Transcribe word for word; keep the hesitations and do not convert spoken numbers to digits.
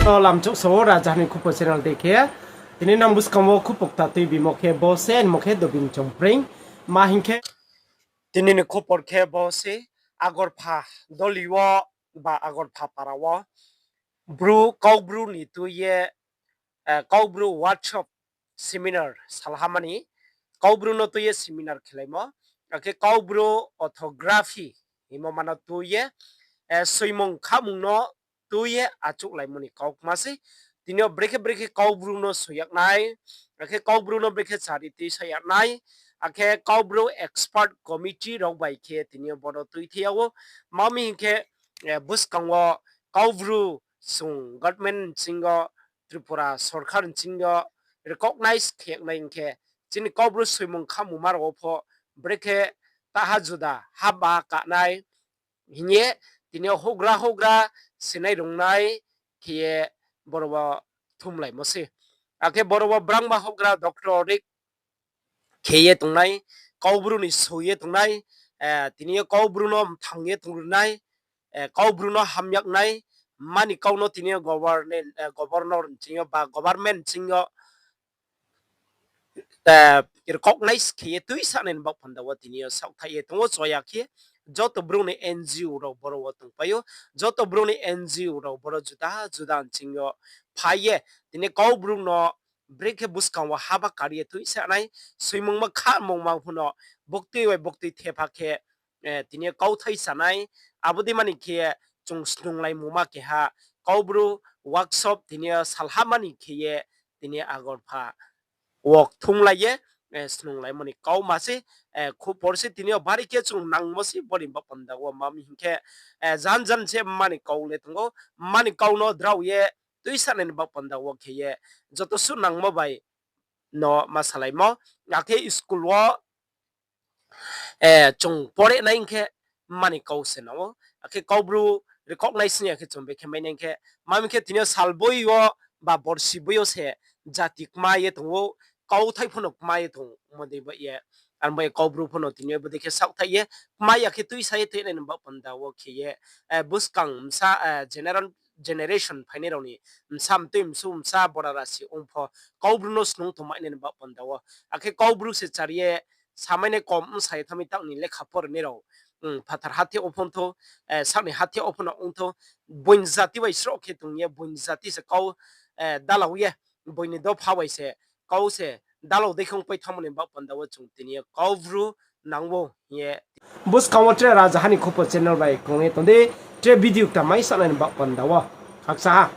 To lamchouh sa wo Rajaha ni Khupor channel dei khe. Tini nang buskang wo khupor kta tuibimo khe bo se, ani mung khe Dobin Chongpreng. Ma hing khe, tini ni khupor khe bo se, Agorpha doli wo ba Agorpha para wo Bru, Kaubru ni tui ye, eh, Kaubru workshop seminar salhamani, Kaubru no tui ye seminar khelaimo, akhe Kaubru orthography hingmo ma no tui ye, eh, soimung khamung no tui ye achouhlaimo ni kau kma sei. Tini yo brekhe brekhe Kaubru no soi yag nai, akhe Kaubru no brekhe chari tuisa yag nai, akhe Kaubru expert committee rao bai khe tini yo bono tuithai yag ou. Ma mi hing khe, eh, buskang wo Kaubru chung government nching yo, Tripura sorkar nching yo recognize khe yag nai hing khe, chini Kaubru soimung khamungma rao wo pho brekhe taha juda haba ka nai hing ye, tini yo houhgra houhgra sinai rungnai khe ye boro wo thumlaimo se. Akhe boro wo brangma houhgra doctorate khe ye tongnai, Kaubru ni soi ye tongnai, eh, tini yo Kaubru no mthang ye tongrinai, eh, Kaubru no hamyag nai, mani kau no tini yo government, eh, governor nching yo ba government nching yo, eh, recognize khe ye tuisanai ni baoh panda wo tini yo saohthaih ye tong ou, choya khe joto brouh ni N G O rao boro wo tongpai ou, joto brouh ni N G O rao boro juda juda nching yo phai ye tini Kaubru no brekhe buskang wo haba kari ye tuisanai, soimungma khamungma pho no buktui bai buktui thepha khe, eh, tini yo kauthai sanai, abo dei mani khe chung snunglai mungma keha Kaubru workshop tini yo salhamani khe ye tini Agorpha wo thumlai ye, eh, snunglaimo ni kau ma se, eh, khupor se tini yo bari khe chung nangmo se boni baoh panda wo, ma mi hing khe, eh, jan jan se mani kau le tong ou, mani kau no drao ye tuisanai ni baoh panda wo khe ye joto suh nangmo bai no ma salaimo, akhe school wo, eh, chung pore nai hing khe mani kau se nang ou, akhe Kaubru recognize ni ya khe chung bekhe mai nai hing khe, ma mi khe tini yo salboi yo ba borsi boi yo se jati kma ye tong ou, kauthai pho no kma ye tong, mo dei ba ye, ang bai Kaubru pho no tini yo bo dei khe saohthaih ye, kma ya khe tuisa ye tuinai ni baoh panda wo khe ye, eh, buskang bsa, eh, general, generation phainai rao ni bsa mtui msu bsa bora rasi ong pho Kaubru no snung tongmai nai ni baoh panda wo. Akhe Kaubru se chari ye samai nai kom bsa ye thanng mi, tang ni lekha pore nai rao, mm, phathar hathe wo pho ongthou, eh, sak ni hathe wo pho no ongthou, boini jati bai sroh khe tong ye, boini jati se kau, eh, dalau ye, boini dopha bai se kau se dalau dei khe ongpai thanngmo ni baoh panda wo chung tini yo Kaubru nang ou hing ye. Buskang wo tre Rajaha ni Khupor channel bai krung ye tong di, tre video kta mai sanai ni baoh panda wo. Khakcha ha.